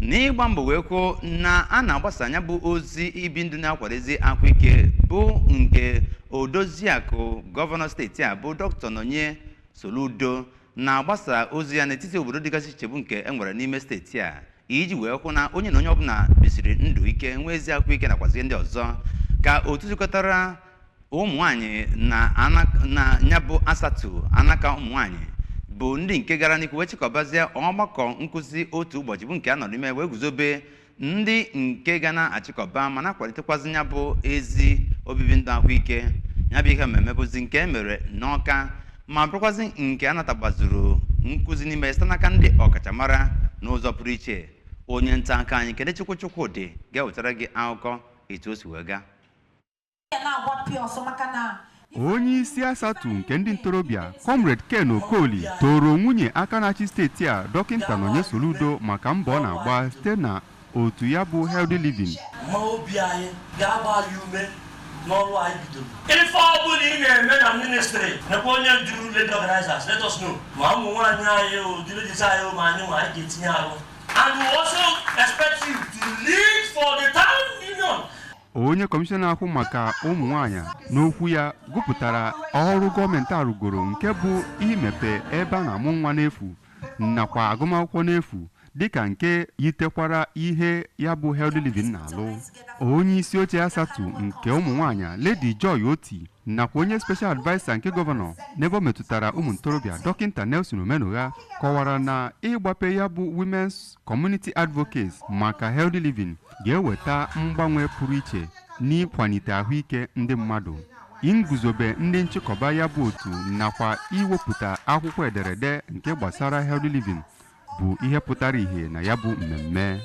N'ịgba mbọ wee kwuo na a na-agbasa ya bụ ozi ibi ndụ na-akwado ahụike bụ nke odoziakụ gọvanọ steeti a bụ Dr. Nonye Soludo na-agbasa ozi ya n'etiti obodo dịgasị iche bụ nke e nwere n'ime steeti a iji wee hụ na onye ọbụla bisiri ndụ ike, nwee ezi ahụike nakwazi ndị ọzọ, ka otu jikọtara ụmụ nwanyị na ya bụ ASATU, anaka ụmụ nwanyị bụ ndị nke gara n'ihu wee chịkọbazie ọgbakọ nkụzi otu ụbọchị bụ nke a nọ n'ime wee guzobe ndị nke ga na-achịkọba ma na-akwalitekwazị ya bụ ezi obibi ndụ ahụike. Ya bụ ihe mmemme bụzi nke e mere n'Ọka ma bụrụkwazị nke a natagbazuru nkụzi n'ime site n'aka ndị ọkachamara n'ụzọ pụrụ iche. Onye nta aka anyị Kenechukwu Chukwudị ga-ewetara gị akụkọ etu o si wee gaa. Onye isi ASATU nke ndị ntorobịa, Comrade Ken Okoli, toro nwunye aka na-achị steeti a, Dọkịta Nonye Soludo, maka mbọ ọ na-agba site na otu ya bụ Healthy Living. Ma obi anyị ga-agba anyị ume n'ọrụ anyị bidoro. Ife ọbụla ị na-eme na ministry, nakwa onye ndu lady organizers, let us know. Ma ụmụ nwaanyị anyị o, the ladies anyị o, ma anyị nwa, anyị ga-etinye arụ, and we also expect you to lead for the town union. Onye kọmishọna ahụ maka ụmụ nwanyị n'okwu ya gụpụtara ọrụ gọọmenti arụgoro, nke bụ imepe ebe a na-amụ nwa n'efu nakwa agụmakwụkwọ n'efu, dịka nke yitekwara ihe ya bụ Healthy Living na-alụ. Onye isi oche ASATU nke ụmụ nwanyị, Lady Joy Oti, nakwa onye special adviser nke gọvanọ n'ebe ọ metụtara ụmụ ntorobịa, Dọkịta Nelson Omenugha, kọwara na ịgbape ya bụ Women's Community Advocates maka Healthy Living ga-eweta mgbanwe pụrụ iche n'ịkwalite ahụike ndị mmadụ. Nguzobe ndị nchịkọba ya bụ otu nakwa iwepụta akwụkwọ ederede nke gbasara Healthy Living bụ ihe pụtara ìhè na ya bụ mmemme.